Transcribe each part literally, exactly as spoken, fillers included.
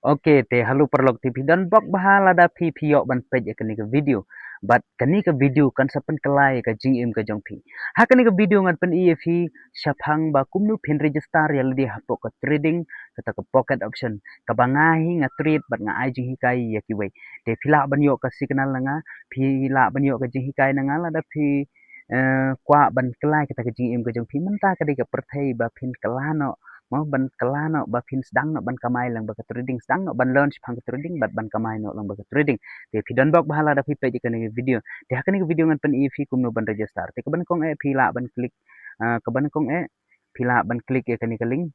Okay, te hello paralok, te phi don bok bha lada phi phi ïoh ban peit ïa kane ka video. Bad kane ka video kan sa pynkylla ïa ka jingim ka jong phi. Ha kane ka video ngan pyni ïa phi shaphang ba kumno phin register ïa lade hapoh ka trading, kata ka pocket option. Kaba nga hi nga trade bad nga ai jinghikai ïa kiwei. Te phi lah ban ïoh ka signal na nga, phi lah ban ïoh ka jinghikai na nga lada phi eh, kwah ban kylla kata ka jingim ka jong phi, mynta ka dei ka pyrthei ba phin kylla noh, mo, ban kylla noh, ba phin sdang noh ban kamai lyngba ka trading, sdang noh ban learn shaphang ka trading bad ban kamai noh lyngba ka trading. Te phi don bok bha lada phi peit ïa kane ka video. Te ha kane ka video ngan pyni ïa phi kumno ban register. Te kaba nyngkong eh phi lah ban click, eh, kaba nyngkong eh phi lah ban click ïa kane ka link.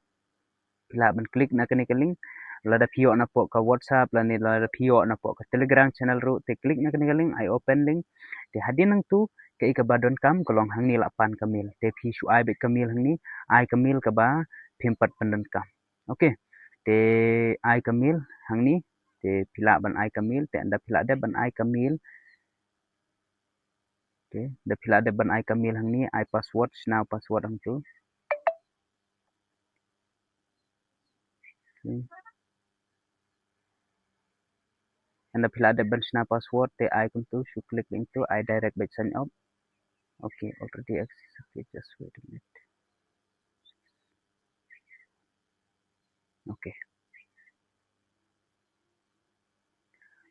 Phi lah ban click na kane ka link. Lada phi ïoh napoh ka WhatsApp lane lada phi ïoh napoh ka Telegram channel ruh, te click na kane ka link, ai open link. Te hadien nangtu kaei kaba donkam ka long hangne la pan ka mail. Te phi shu ai beit ka mail hangne, ai ka mail kaba phim pat pyndonkam. Okay. Te ai ka mail hangne, te phi lah ban ai ka mail, te ynda phi lah dep ban ai ka mail. Okay, ynda phi lah dep ban ai ka mail hangne, ai password, shna u password hangtu. Okay. Ynda phi lah dep ban shna password te ai kumtu, shu click beit hangtu, ai direct beit sign up. Okay, already accepted, just wait a minute. Okay.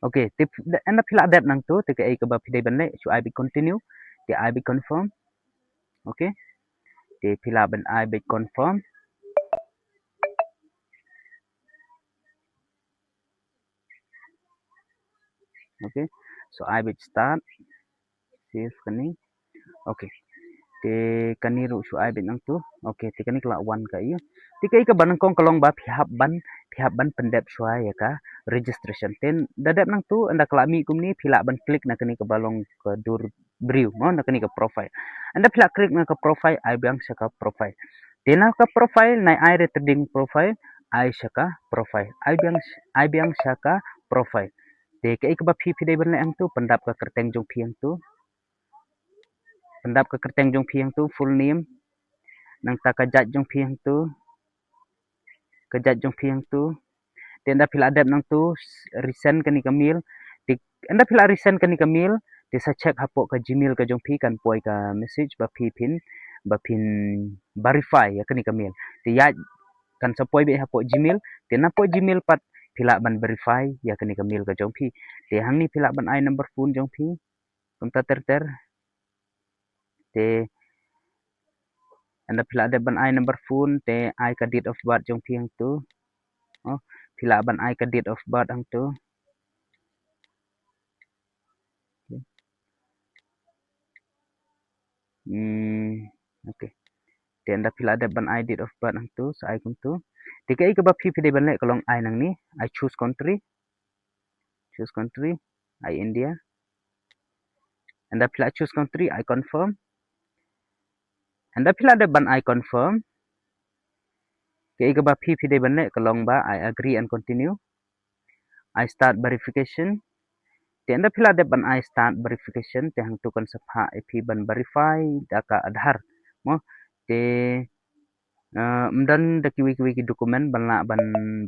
Okay, te ph-, da-, ynda phi lah dep nangtu, te kaei kaba phi dei ban leh, shu ai beit continue, te ai beit confirm. Okay. Te phi lah ban ai beit confirm. Okay. So ai beit start. Save kane. Okay. Te kane ruh shu ai beit nangtu. Okay, te kane ka la wan ka ïa. Te kaei kaba nyngkong ka long ba phi hap ban, phi hap ban pyndep shuwa ïa ka registration. Te ynda dep nangtu, ynda ka la mih kumne, phi lah ban click na kane kaba long ka dur briew, mo, na kane ka profile. Ynda phi lah click na ka profile, ai biang sha ka profile. Te na ka profile, nai ai re trading profile, ai sha ka profile. Ai biang, ai biang sha ka profile. Te kaei kaba phi phi dei ban leh hangtu, pyndap ka kyrteng jong phi hangtu. Pyndap ka kyrteng jong phi hangtu, full name. Nangta ka jait jong phi hangtu. Ka jait jong phi hangtu. Te ynda phi lah dep nangtu, s-, resend kane ka mail. Te ynda phi lah resend kane ka mail, te sa check hapoh ka Gmail ka jong phi kan poi ka message ba phi phin, ba phin verify ïa kane ka mail. Te ïa kan sa poi beit hapoh Gmail, te napoh Gmail pat phi lah ban verify ïa kane ka mail ka jong phi. Te hangne phi lah ban ai number phone jong phi. Kumta ter ter. Te ynda phi lah dep ban ai number phone, te ai ka date of birth jong phi hangtu. Oh, phi lah ban ai ka date of birth hangtu. Okay. Hmm, okay. Te ynda phi lah dep ban ai date of birth hangtu, sa ai kumtu. Te kaei kaba phi phi dei ban leh ka long ai nangne, ai choose country. Choose country, ai India. Ynda phi lah choose country, ai confirm. Ynda phi lah dep ban ai confirm, kaei kaba phi phi dei ban leh ka long ba ai agree and continue. Ai start verification. Te ynda phi lah dep ban ai start verification, te hangtu kan sa phah ïa phi ban verify da ka Aadhaar. Mo, te Eh, ym don da kiwei kiwei ki document ban lah ban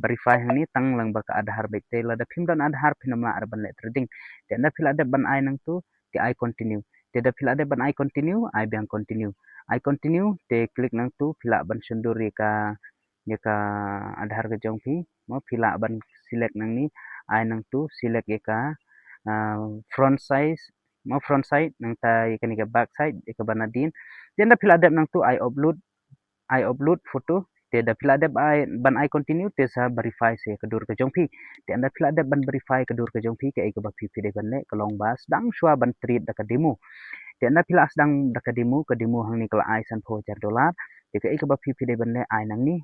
verify hangne, tang lang ba ka Aadhaar beit. Te lada phim don Aadhaar phin ym lah re ban leh trading. Te ynda phi lah dep ban ai nangtu, te ai continue. Te da phi lah dep ban ai continue, ai biang continue. Ai continue, te click nangtu, phi lah ban shon dur ïa ka, ïa ka Aadhaar ka jong phi. Mo, phi lah ban select nangne, ai nangtu, select ïa ka, ah, front size, mo, front side, nangta ïa kane ka back side, ïa kaba nadien. Te ynda phi lah dep nangtu, ai upload, ai upload photo. Te da phi lah dep ai, ban ai continue, te sa verify sa ïa ka dur ka jong phi. Te ynda phi lah dep ban verify ka dur ka jong phi, kaei kaba phi phi dei ban leh ka long ba sdang shuwa ban trade da ka demo. Te ynda phi lah sdang da ka demo, ka demo hangne ka la ai sanphew hajar dollar. Te kaei kaba phi phi dei ban leh, ai nangne,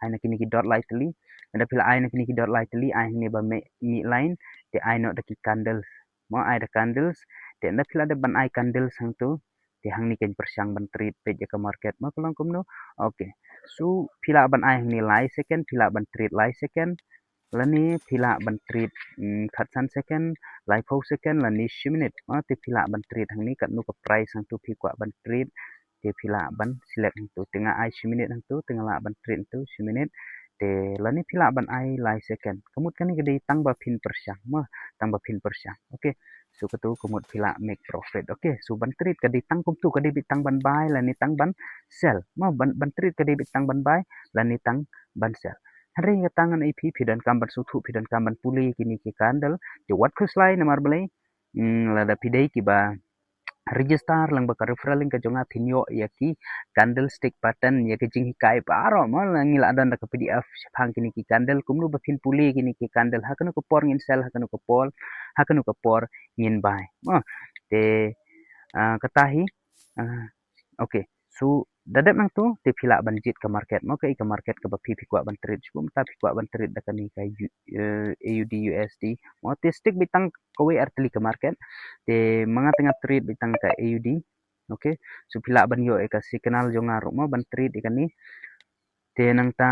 ai na kine ki dot lai tylli. Ynda phi lah ai na kine ki dot lai tylli, ai hangne ba mih, mih line, te ai noh da ki candles. Mo, ai da candles. Te ynda phi lah dep ban ai candles hangtu, te hangne kan pyrshang ban trade peit ïa ka market. Mo, ka long kumno? Okay. So phi lah ban ai hangne lai second, phi lah ban trade lai second. Lane phi lah ban trade, mm, khatsan second, laiphew second, lane shi minit. Mo, te phi lah ban trade hangne katno ka price hangtu phi kwah ban trade. Te phi lah ban select hangtu. Te nga ai shi minit hangtu, te nga lah ban trade hangtu shi minit. Te lane phi lah ban ai lai second. Ka mut kane ka dei tang ba phin pyrshang, mo, tang ba phin pyrshang. Okay. So katu ka mut phi lah make profit. Okay. So ban trade ka dei tang kumtu, ka dei beit tang ban buy lane tang ban sell. Mo, ban, ban trade ka dei beit tang ban buy lane tang ban sell. Hynrei kata ngan ai phi, phi donkam ban sngewthuh, phi donkam ban pule kine ki candle. Te wat khuslai namar balei, mm, lada phi dei kiba register lyngba ka referral link ka jong nga, phin ïoh ïa ki candlestick pattern, ïa ki jinghikai baroh, mo, la ngi la don da ka P D F shaphang kine ki candle, kumno ba phin pule kine ki candle, ha kano ka por ngin sell, ha kano ka por, ha kano ka por ngin buy. Mo, te, ah, kata hi, ah, okay. So da dep nangtu te phi lah ban jied ka market, mo, kaei ka market kaba phi, phi kwah ban trade, shu mynta phi kwah ban trade da kane ka U-, eh, A U D U S D. Mo, te stick beit tang kawei ar tylli ka market. Te ma nga te nga trade beit tang ka A U D. Okay. So phi lah ban ïoh ïa ka signal jong nga ruh, mo, ban trade ïa kane. Te nangta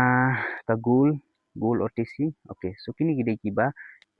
ka gold, gold O T C. Okay. So kine ki dei kiba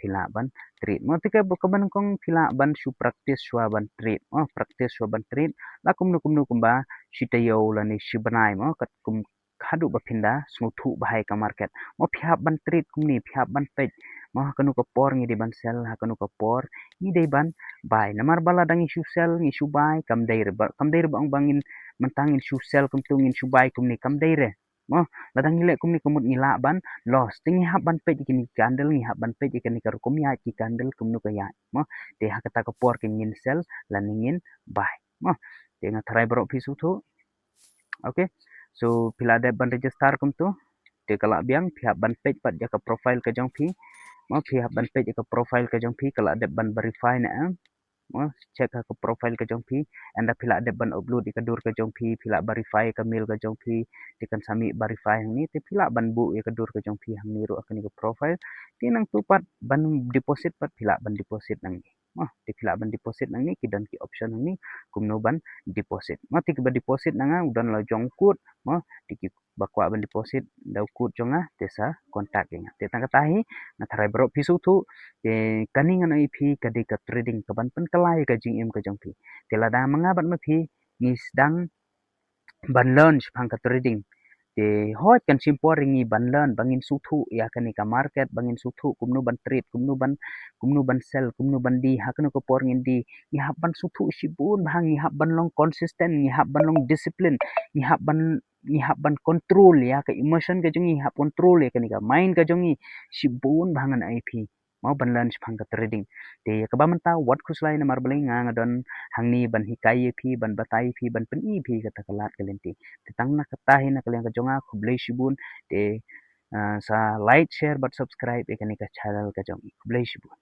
phi lah ban trade. Mo, te kaba nyngkong phi lah ban shu practice shuwa ban trade. Mo, practice shuwa ban trade. La kumno kumno kumba shi taïew lane shi bnai, mo, katkum haduh ba phin da sngewthuh bha ïa ka market. Mo, phi hap ban trade kumne, phi hap ban peit, mo, ha kano ka por ngi dei ban sell, ha kano ka por ngi dei ban buy. Namar ba lada ngi shu sell, ngi shu buy, kam dei re ba, kam dei re ba ong ba ngin, mynta ngin shu sell kumtu, ngin shu buy kumne, kam dei re. Mo, lada ngi leh kumne ka mut ngi lah ban loss. Te ngi hap ban peit ïa kine ki candle, ngi hap ban peit ïa kane ka rukom ïaid ki candle kumno ka ïaid. Mo, te ha kata ka por te ngin sell lane ngin buy. Mo, te nga tharai baroh phi sngewthuh. Okay. So phi la dep ban register kumtu. Te ka la biang, phi hap ban peit pat ïa ka profile ka jong phi. Mo, phi hap ban peit ïa ka profile ka jong phi, ka la dep ban verify ne em. Mo, check ha ka profile ka jong phi. Ynda phi la dep ban upload ïa ka dur ka jong phi, phi la verify ïa ka mail ka jong phi, te kan sa mih verify hangne, te phi lah ban buh ïa ka dur ka jong phi hangne ruh ha kane ka profile. Te nangtu pat ban deposit pat phi lah ban deposit nangne. Mo, te phi lah ban deposit nangne, ki don ki option hangne kumno ban deposit. Mo, te kiba deposit na nga u don la jong u code. Mo, te kiba kwah ban deposit da u code jong nga te sa contact ïa nga. Te tang kata hi, nga tharai baroh phi sngewthuh. Te kane ngan ong ïa phi ka dei ka trading kaban pynkylla ïa ka jingim ka jong phi. Te lada ma nga bad ma phi ngi sdang ban learn shaphang ka trading, te hooid kan shim por ïa ngi ban learn, ba ngin sngewthuh ïa kane ka market, ba ngin sngewthuh kumno ban trade, kumno ban, kumno ban sell, kumno ban die, ha kano ka por ngin die. Ngi hap ban sngewthuh shibun bha, ngi hap ban long consistent, ngi hap ban long discipline, ngi hap ban, ngi hap ban control ïa ka emotion ka jong ngi, ngi hap control ïa kane ka mind ka jong ngi shibun bha, ngan ong ïa phi. Mo, ban learn shaphang ka trading. Te ïa kaba mynta wat khuslai namar balei nga, nga don hangne ban hikai ïa phi, ban batai ïa phi, ban pyni ïa phi kata ka lad ka lynti. Te tang na kata hi na ka liang ka jong nga, khublei shibun. Te, ah, sa like, share bad subscribe ïa kane ka channel ka jong ngi. Khublei shibun.